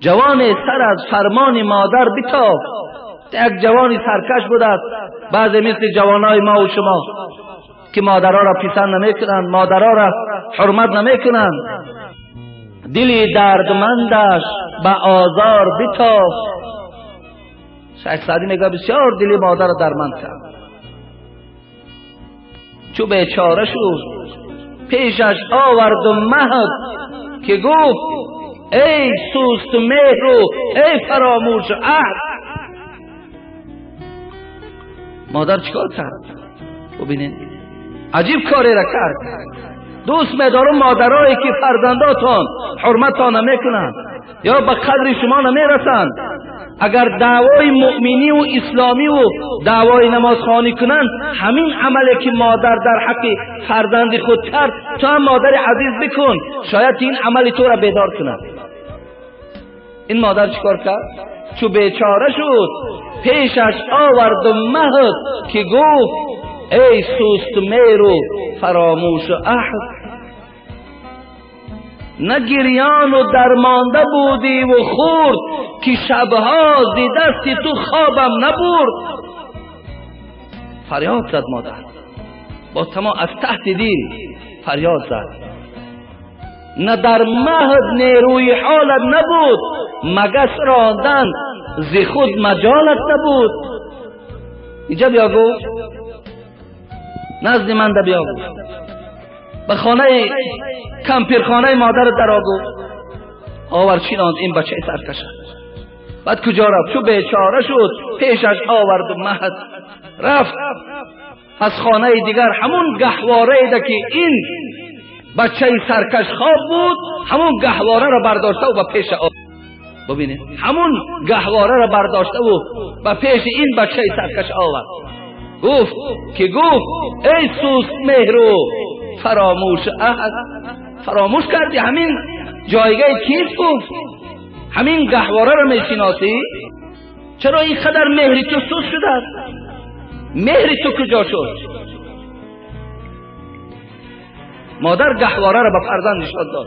جوان سر از فرمان مادر بتافت. یک جوانی سرکش بوده است، بعضی مثل جوانای ما و شما که مادرها را پسند نمیکنند، مادرها را حرمت نمیکنند. دلی دردمندش به آزار بتافت. شیخ سعدی میگه بسیار دلی مادر را درمند کرد. چو بیچاره شد پیشش آورد و مهد، که گفت ای سوست مهر و ای فراموش عهد. مادر چیکار کرد؟ ببینید عجیب کاری را کرد. دوست می‌دارم مادرایی که فرزنداتان حرمتان نمیکنند یا به قدر شما نمیرسند. اگر دعوای مؤمنی و اسلامی و دعوای نمازخوانی کنند، همین عملی که مادر در حق فرزند خود کرد تو هم مادر عزیز بکن، شاید این عمل تو را بیدار کند. این مادر چیکار کرد؟ چو بیچاره شد پیشش آورد و مهد، که گفت ای سوست مهر و فراموش عهد. نه گریان و درمانده بودی و خورد، که شبها زی دستی تو خوابم نبرد. فریاد زد مادر با تمام از تحت دل فریاد زد. نه در مهد نیروی حالت نبود، مگس راندن زی خود مجالت نبود. اینجا بیا گفت، نزد من ده بیا گفت، به خانه کمپیرخانه مادر درا گفت آور چیناند این بچه سرکشه. بعد کجا رفت؟ چو بیچاره شد پیشش آورد و مهد. رفت از خانه دیگر، همون گهواره ده که این بچه سرکش خواب بود، همون گهواره را برداشته و به پیش آورد. ببینید همون گهواره را برداشته و به پیش این بچه سرکش آورد. گفت که گفت ای سوست مهر و فراموش عهد. فراموش کردی همین جایگاه کیست؟ گفت همین گهواره را میشناسی؟ چرا اینقدر مهری تو سوست شده است؟ مهری تو کجا شد؟ مادر گهواره را به فرزند نشان داد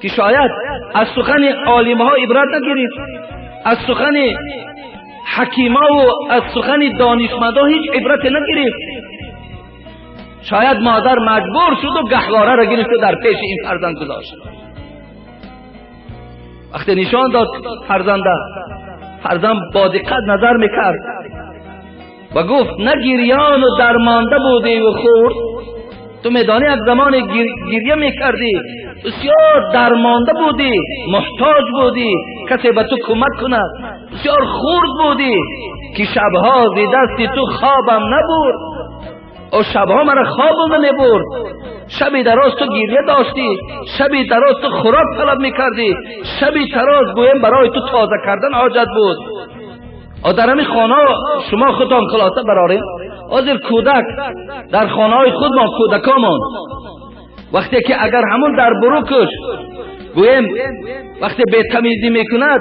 که شاید از سخن عالمها عبرت نگیرید، از سخن حکیما و از سخن دانشمندا هیچ عبرت نگیرید. شاید مادر مجبور شد و گهواره را گرفت و در پیش این فرزند گذاشت. وقتی نشان داد فرزنده، فرزند با دقت نظر میکرد و گفت نه گریان و درمانده بودی و خورد. تو میدانی از زمان گریه میکردی، بسیار درمانده بودی، محتاج بودی کسی به تو کمک کند، بسیار خورد بودی که شبها زی دستی تو خوابم نبرد. او شبها مرا خوابم نبرد. شبی دراز تو گریه داشتی، شبی دراز تو خوراک طلب میکردی، شبی دراز گویم برای تو تازه کردن حاجت بود. او در همین خانه شما خودتان خلاصه براریم. حاضر کودک در خانه های خودمان، کودکامان وقتی که اگر همون در بروکش گویم وقتی بی‌تمیزی میکند،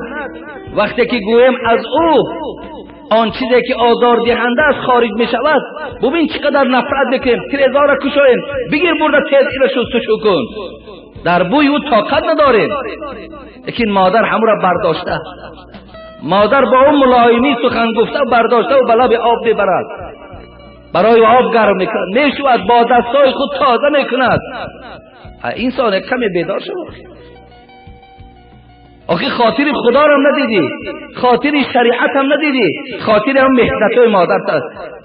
وقتی که گویم از او آن چیزی که آزار دهنده است خارج میشود، ببین چقدر نفرت میکنیم. تریزا را کشایم، بگیر برده تیز را شستشو کن، در بوی او طاقت نداریم. لیکن مادر همون را برداشته، مادر با اون ملایمی سخن گفته برداشته و بلا به آب میبرد، برای آب گرم میکند، میشود، با دستای خود تازه میکند. انسان کمی بیدار شد. آخه خاطر خدا را هم ندیدی، خاطر شریعت هم ندیدی، خاطر هم محنت های مادر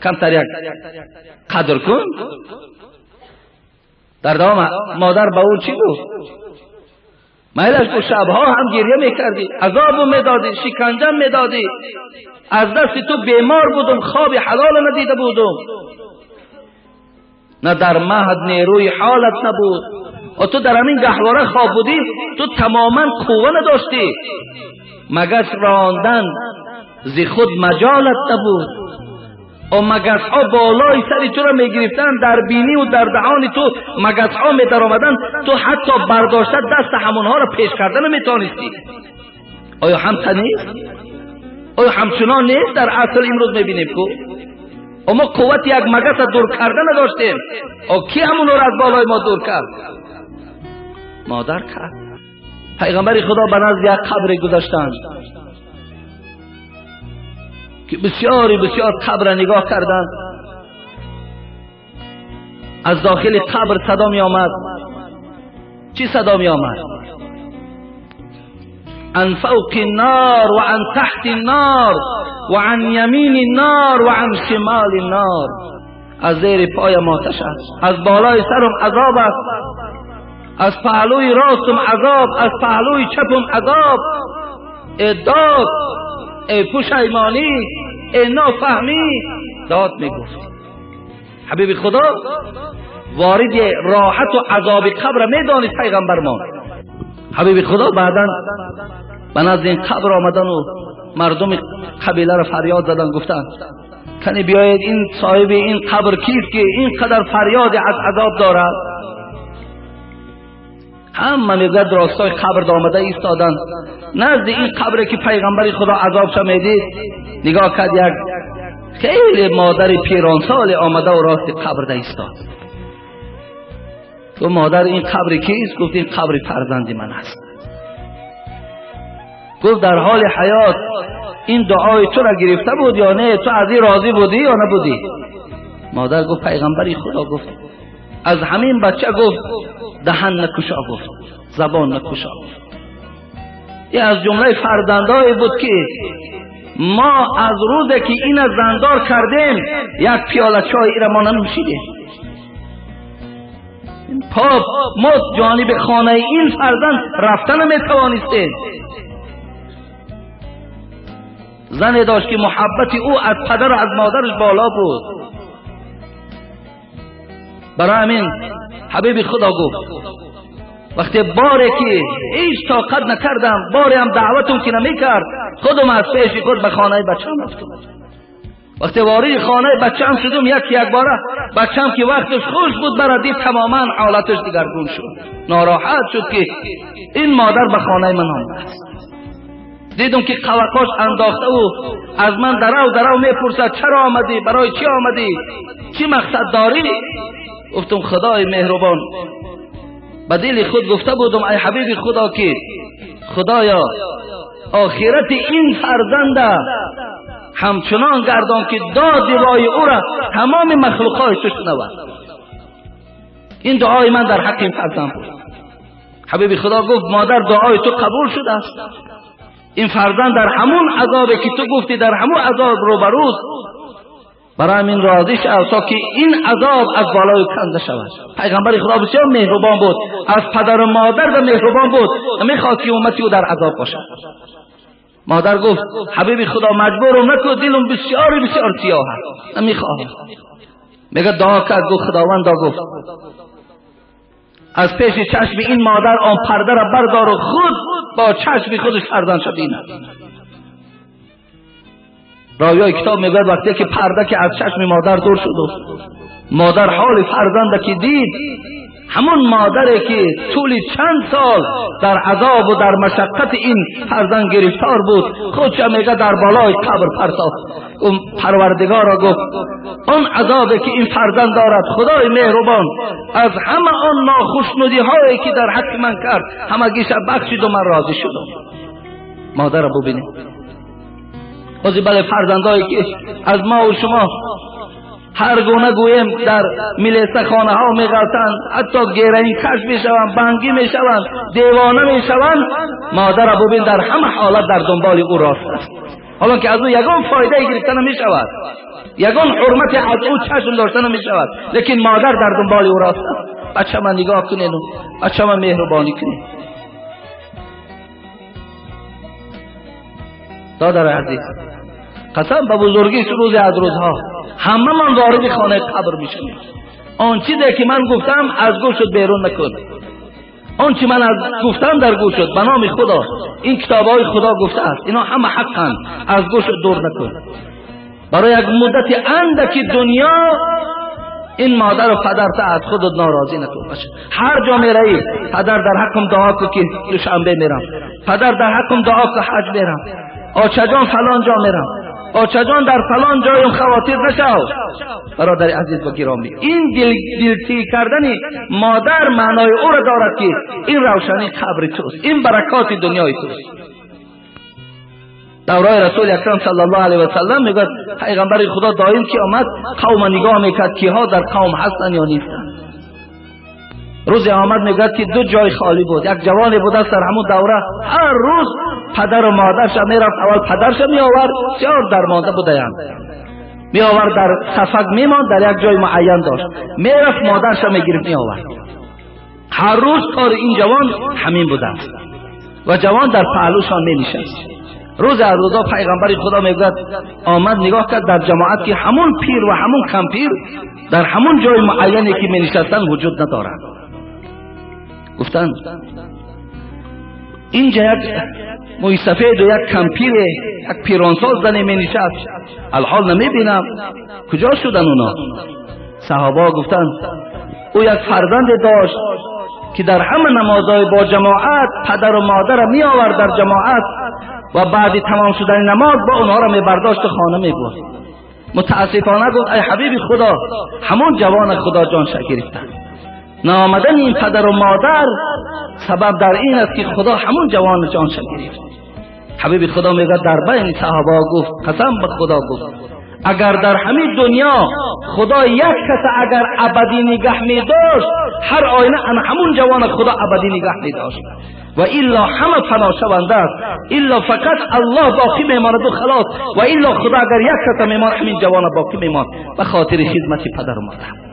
کمتر یک قدر کن. در دوام مادر به اون چی گفت؟ میلش گفت شبها هم گریه میکردی، عذاب میدادی، شکنجه میدادی، از دست تو بیمار بودم، خواب حلال ندیده بودم. نه در مهد نیروی حالت نبود، و تو در همین گهواره خواب بودی، تو تماما قوه نداشتی، مگس راندن زی خود مجالت نبود. و مگس ها بالای سری تو را میگرفتن، در بینی و در دهان تو مگس ها می در آمدن، تو حتی برداشته دست همونها را پیش کردن نمیتونستی. آیا هم نیست؟ آیا همچنان نیست؟ در اصل امروز میبینیم که ما قوت یک مگس را دور کردن نداشتیم. او کی همون را از بالای ما دور کرد؟ مادر کرد. پیغمبر خدا به نزد یک قبر گذشتند که بسیاری بسیار قبر نگاه کردند. از داخل قبر صدا می آمد. چی صدا می آمد؟ عن فوق النار و عن تحت النار و عن یمین النار و عن شمال النار. از زیر پایم آتش است، از بالای سرم عذاب است، از پهلوی راستم عذاب، از پهلوی چپم عذاب. ای داد، ای پشیمانی، ای نافهمی. داد میگفت. حبیب خدا وارد راحت و عذاب قبر میدانید پیغمبرمان. حبیب خدا بعدا به نزد این قبر آمدن و مردم قبیله را فریاد زدن، گفتند کنی بیایید این صاحب این قبر کیست که اینقدر فریاد از عذاب دارد؟ همه میگوید راستای قبر آمده ایستادند. نزد این قبر که پیغمبر خدا عذاب میدید نگاه کرد، یک خیلی مادر پیرانسال آمده و راست قبر ده ایستاد. گفت مادر این قبر کیست؟ گفت این قبر فرزند من است. گفت در حال حیات این دعای تو را گرفته بود یا نه؟ تو از این راضی بودی یا نبودی؟ مادر گفت پیغمبری خدا گفت از همین بچه گفت دهن نکشا، گفت زبان نکشا. این از جمله فرزندایی بود که ما از روزی که این زندار کردیم یک پیاله چای ایره ما ننوشیدیم. پاپ ما جانب خانه این فرزند رفتن نمیتوانستیم. زنی داشت که محبت او از پدر و از مادرش بالا بود. برای همین حبیب خدا گفت وقتی باری که هیچ طاقت نکردم، باری هم دعوتم که نمیکرد، خودم از پیش خود به خانه بچه‌م رفتم. وقتی وارد خانه بچه‌م شدم، یک باره بچه‌م که وقتش خوش بود برای دید تماما حالتش دگرگون شد، ناراحت شد که این مادر به خانه من آمده است. دیدم که قوقاش انداخته و از من درو درو میپرسد چرا آمدی، برای چی آمدی، چی مقصد داری؟ گفتم خدای مهربان، به دل خود گفته بودم ای حبیب خدا که خدایا آخرت این فرزنده همچنان گردان که داد وای او را تمام مخلوقای تو شنود. این دعای من در حق این فرزند بود. حبیب خدا گفت مادر دعای تو قبول شده است. این فرزند در همون عذابی که تو گفتی در همون عذاب روبروست، برای همین راضی شو تا که این عذاب از بالای کنده شود. پیغمبر خدا بسیار مهربان بود، از پدر و مادر و مهربان بود، نمیخواست که امتی او در عذاب باشد. مادر گفت حبیب خدا مجبورم نکن، دلم بسیار بسیار سیاه است، نمیخواهم. میگه دعا کرد، گفت خداوند گفت از پیش چشم این مادر آن پرده را بردار و خود با چشم خودش فرزندش بیند. راویای کتاب میگوید وقتی که پرده که از چشم مادر دور شد و مادر حال فرزند که دید، همون مادری که طول چند سال در عذاب و در مشقت این فرزند گرفتار بود، خودش میگه در بالای قبر پرتافت. اون پروردگار را گفت آن عذابی که این فرزند دارد خدای مهربان از همه آن ناخشنودی هایی که در حق من کرد همگیش بخشید و من راضی شدم. مادر را ببینید، از بله فرزندایی که از ما و شما هر گونه گوییم در میلیسه خانه ها میغلطند، حتی گیرین کش میشوند، بنگی میشوند، دیوانه میشوند، مادر را ببین در همه حالت در دنبال او راست است. حالا که از او یگان فایده گرفته نمیشود، یگان حرمت از او چشم داشته نمیشود، لیکن مادر در دنبال او راست است. بچه من نگاه کنین و بچه من مهربانی کنین. دادر عزیز، قسم به بزرگی روزی از روزها همه من وارد خانه قبر میشیم. آن چیزی که من گفتم از گوشت بیرون نکن، آن چی من از گفتم در گوشت، به نام خدا این کتابهای خدا گفته است، اینا همه حقند، از گوشت دور نکن. برای یک مدت اندک دنیا این مادر و پدر تا از خودت ناراضی نکن. هر جا میروی پدر در حقم دعا کن که دوشنبه میرم، پدر در حقم دعا کن حج میرم، آچه جان فلان جا میرم. очаҷон дар фалон ҷоем, хавотир нашав. Бародари азиз ва гиромӣ, ин дилтӣ кардани модар маънои ӯро дорад ки ин равшании қабри туст, ин баракоти дунёи туст. Давраи расули акрам саллаллоҳу алайҳи васаллам мегӯяд, пайғамбари худо доим ки омад қавма нигоҳ мекард, киҳо дар қавм ҳастанд ё нестанд. Рӯзе омад, мегӯяд ки ду ҷой холӣ буд. Як ҷавоне будааст дар ҳамун давра, ҳар рӯз падару модарша мерафт, аввал падарша меовард, бисёр дармонда будаянд, меовард, дар сафак мемонд, дар як ҷои муайян дошт, мерафт, модарша мегирифт, меовард. Ҳар рӯз кори ин ҷавон ҳамин будааст ва ҷавон дар паҳлӯшон менишаст. Рӯзе аз рӯзо пайғамбари худо мегӯяд, омад, нигоҳ кард дар ҷамоат ки ҳамун пир ва ҳамун кампир дар ҳамун ҷои муайяне ки менишастанд вуҷуд надоранд. Гуфтанд, инҷа як мӯйсафеду як кампире, як пиронсол зане менишаст, алҳол намебинам, куҷо шудан оно? Саҳобаҳо гуфтанд, ӯ як фарзанде дошт ки дар ҳама намозҳои бо ҷамоат падару модарро меовард дар ҷамоат ва баъди тамом шудани намоз бо онҳоро мебардошту хона мебурд. Мутаассифона, гуфт, ай ҳабиби худо, ҳамон ҷавона худо ҷонша гирифта. Наомадани ин падару модар сабаб дар ин аст ки худо ҳамон ҷавона ҷонша гирифт. Ҳабиби худо мегӯяд, дар байни саҳобаҳо гуфт, қасам ба худо, гуфт, агар дар ҳамин дунё худо як каса агар абадӣ нигаҳ медошт, ҳар оина ана ҳамун ҷавона худо абадӣ нигаҳ медошт. Ва илло ҳама фано шаванда аст, илло фақат аллоҳ боқӣ мемонаду халос. Ва илло худо агар як каса мемонад, ҳамин ҷавона боқӣ мемонд ба хотири хизмати падару модар.